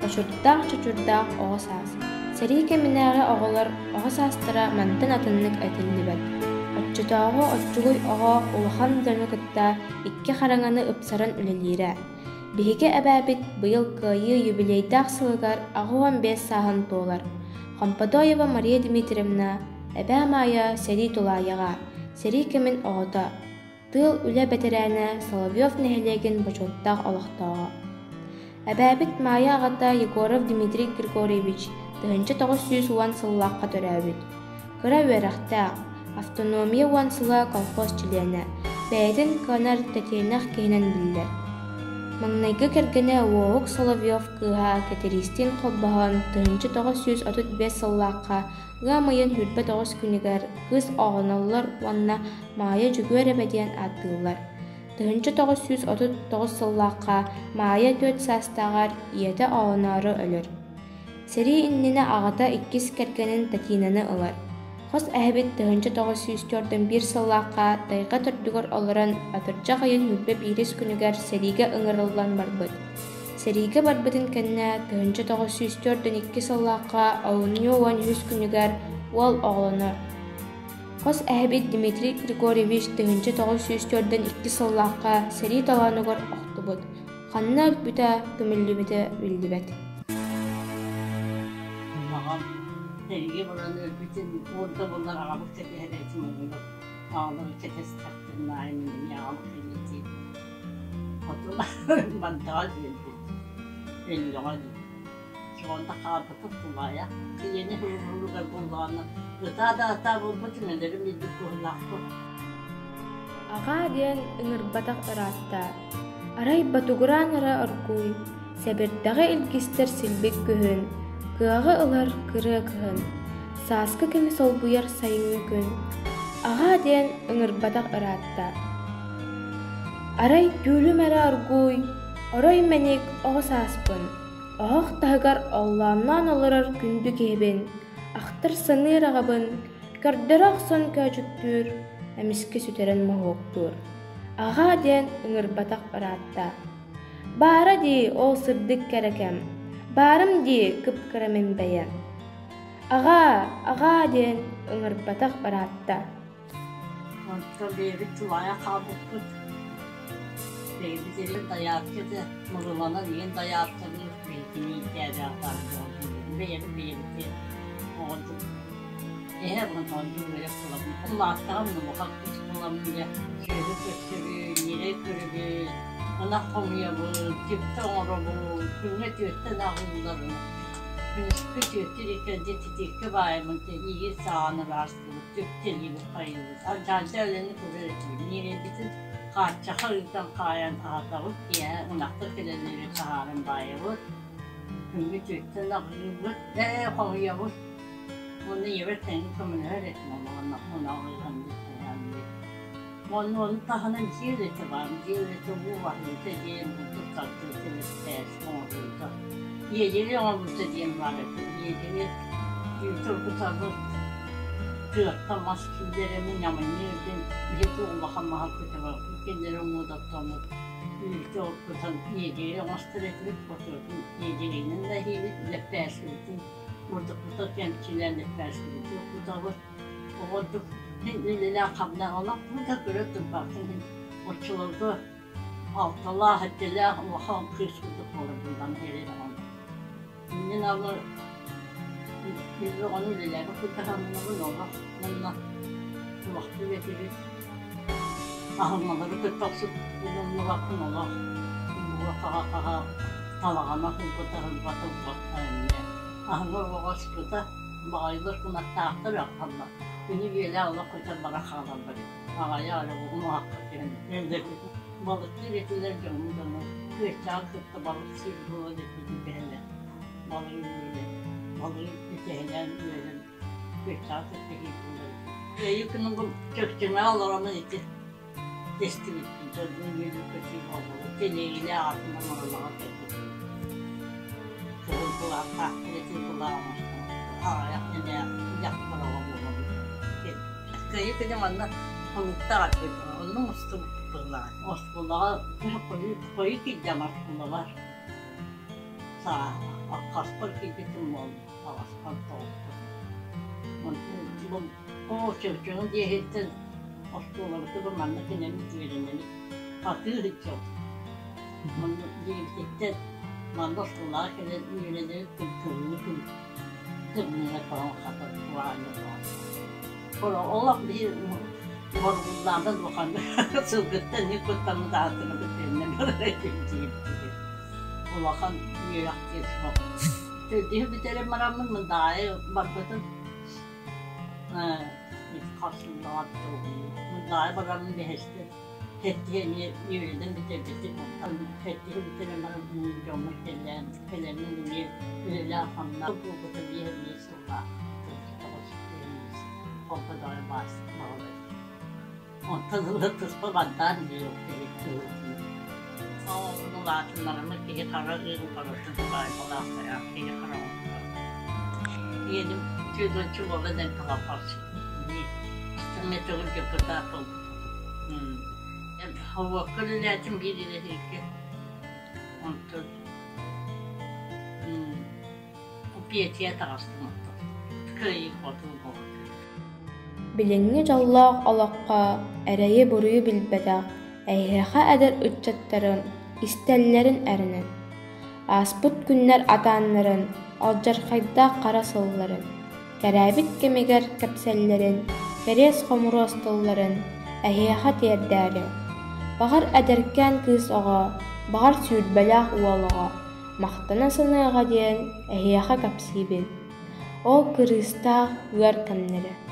Очурдаах-чочурдаах оҕо саас. Сэрии кэминээҕи оҕолор оҕо саастара мантан атыннык этиллибэт. Оччотооҕу оччугуй оҕо улахан дьону кытта икки хараҥаны ыпсаран үлэлиирэ. Биһиги эбээбит быйыл Кыайыы юбилейдаах сылыгар 85 сааһын туолар. Хомподоева Мария Дмитриевна, эбээ Маайа сэрии тулаайаҕа, сэрии кэмин оҕото, тыыл үлэ бэтэрээнэ Соловьев нэһилиэгин бочуоттаах олохтооҕо. Эбээбит Маайа аҕата Егоров Дмитрий Григорьевич 1910 сыллаахха төрөөбүт. Кыра үөрэхтээх, автономия уон сыла колхоз чилиэнэ, бэйэтин кыанар тэтиэнэх киһинэн биллэр. Маҥнайгы кэргэнэ Уоһук Соловьев кыыһа Кэтириистиин холбоһон 1935 сыллаахха ыам ыйын 29 күнүгэр кыыс оҕоноллор уонна Маайа Дьөгүөрэбэ диэн ааттыыллар. 1939 сыллаахха Маайа түөрт саастааҕар ийэтэ оонноору өлөр. Сэрии иннинэ аҕата иккис кэргэнин Татьянаны ылар. Хос эһэбит 1941 сыллаахха тайҕа төрдүгэр олорон атырдьах ыйын 21 күнүгэр сэриигэ ыҥырыллан барбыт. Сэриигэ барбытын кэннэ 1942 сыллаахха олунньу 13 күнүгэр уол оҕолонор. Хос эһэбит Дмитрий Григорьевич 1942 сыллаахха сэрии толоонугар охтубут. Ханна өлбүтэ, көмүллүбүтэ биллибэт. Аҕам сэриигэ баран өлбүтүн уон да буоллар аҕабыт кэтэһэр этим онно аҕалары кэтэстэхтэрин аайы мин эмиэ аҕам кэлиитин хотун бантаҕа биэрбит өллөҕө дии Суонда хаалбытым тулаайах ийэни уһугар буллаҕына ытаа да ытаа буолбутум өлөрүм илдьит быһыылаахпын Аҕаа диэн ыҥырбатах ыраатта, арай ботугураан эрэ оргууй, сэбирдэҕи илгистэр силбик күһүн, кыаҕы ылар кырыа кыһын, сааскы кэми солбуйар сайыҥҥы күн. Аҕаа диэн ыҥырбатах ыраатта. Арай түүлүм эрэ оргууй, орой мэник оҕо сааспын, Оһох таһыгар оллоонноон олорор күндү киһибин, ахтар-саныыр аҕабын, көрдөрө охсон көөчүктүүр, эмискэ сүтэрэн моһуоктуур. Аҕаа диэн ыҥырбатах ыраатта. Баара дии ол сырдык кэрэ кэм, баарым дии кып-кыра мин бэйэм. Аҕаа, аҕаа диэн ыҥырбатах ыраатта. Онтон бэйэбит тулаайах хаалбыппыт. Бэйэбит эрэ дайаарка да мырыланан ийэн дайаарканы биһигини иитээбэҕ бэйэбит бэйэбитин оҕордук эһэ оонньуу үөрэх буолабын. Улааттаҕым улахан кус буоламмын дьэ сүөһү көрсөбүн, ньирэй көрөбүн, ынах хомуйабын, түптэ оҥоробун, күҥҥэ түөртэ ынах уулларбын. Күнүскү түөртэ иккэрдэ титииккэ баайабын, иигин саҕан ыраас Түптэлиибит хайыыбыт, алдьарда үлэни көрөр этибит. Ньирэйбитин хааччахха ыытан хаайан аһатабыт, киэһэ ынахтар кэлэллэрин таһааран баайабыт, күҥҥэ түөртэн аҕыйыыбыт, ээ хоһуйабыт. Уонна ийэбэр тэҥҥэ көмөлөһөр этим олоҕун ыһан Уонна ону таһынан дьиэ үлэтэ баар. Дьиэ үлэтэ уу баһыыта диэн бурдук тардыыта лэппээс оҥоһуута. Иэдьэгэй оҥорбута диэн баар этэ. Иэдьэгэй үүтү оргутабыт, тыаттан мас киллэрэммин ньамынньыыр диэн биһиги улахан маһы көтөҕөбүт, кинилэри муодаттаммыт үүтү оргутан иэдьэгэй оҥостор этибит, ботуотун иэдьэгэйинэн да иһиибит, лэппээскибитин бурдукпутун кэмчилээн лэппээскибитин кутабыт. Оҕордук син үлэлээх-хамнаах олохпун да көрө турбаппын иһин оччолорго алталаах, сэттэлээх улахан кыыс курдук буоларбын эрэ Мин алы оҕону үлэлээбит курдук олох уонна улахтык этибит аһымалары кытта охсубуппун олох хаха-хаха талаҕана ылбыта ылбата ылбакка эмиэ аһыҥа оҕо ыспыта Баҕайылар кынаттаахтар ахталлар. Күнү биэлээх олох көтөн бара хаалаллар эбит. Аҕайа эрэ уһун-уһахха түһэн өллөрбүт. Балыктыыр этилэр дьоҥҥо дьону күөччэҕи кытта балык сиир буолан эппитин кэһэллэр. Балыгы үөлэн, балыгы үтэһэлээн үөлэн күөччэҕи кытта сиир буолар эбит. Эйи күнүн бу чөкчөҥөҕө олороммун ити Истибиппин дьоннуун үөрүү-көтүү буоллубут, тэлиэгэлээх атынан Мырылаҕа кэлбиппит. Кыһыл былааттаах кэлэтин былаа оҥостон, аҕыйах эмээх дьахтар оҕо буоламмыт кэлбиппит. Кыайыы күнэ манна хонуктаах этибит, онно мустубуппут быһыылаах. Оскуолаҕа хойуу, хойуу киирдэм оскуолабар. Хаспар киирбитим буолла, аҕаспар тоҕуспут. Оо, чөмчөҥү диэһиттэн оскуолабытыгар манна кэлэммит үөрэнэбит. Хатыы сылдьабыт. Манна диэбититтэн манна оскуолаҕа кэлэн үөрэнэбит күн тымныы күн тымныыга тоҥон хатан кураанньа тоҥон. Олох биир боргуллаабат улаханнык сылгыттан ник куттаммыт аатырбыт төннөн барар этим диэбитигэр. Улахан үөрэх диэн суох. Төрдүһү бүтэрэн бараммын Мындаайы барбытым. Мындаайы бараммын бэһэстэн Сэттиһи эмиэ үөрэнэн бүтэрбитим. Сэттиһи бүтэрэн баран дьоммор кэллээн, кэлэммин эмиэ үлэлээх-хамнаах буолбута биир эмиэ сыллаах холбо даҕаны баас баҕалар. Онтон ыла туспа бантаан диир Оҕобун улаатыннараммыт киһи хара ыын харатын баайбалаах киһи хара оҥордо. Ийэним түөрт уола дэн талаппарчы. Метрын депутат буолбут. Уокка үлэлээтим биир илэһииккэ. Онтон пенсия таҕыстым оттон. Кыайыы-хотуу буолбут. Билиҥҥи дьоллоох олоххо эрэйи-буруйу билбэтэх эһиэхэ эдэр ыччаттарын истэллэрин эрэнэн, ааспыт күннэр атааннарын, алдьархайдаах хара сылларын, кэрээбит кэмигэр кэпсэллэрин, кэриэс-хомуруос тылларын эһиэхэ тиэрдээри, баҕар эдэркээн кыыс оҕо, баҕар сүүрбэлээх уол оҕо махтана саныаҕа диэн эһиэхэ кэпсиибин, ол кырыыстаах ыар кэмнэри.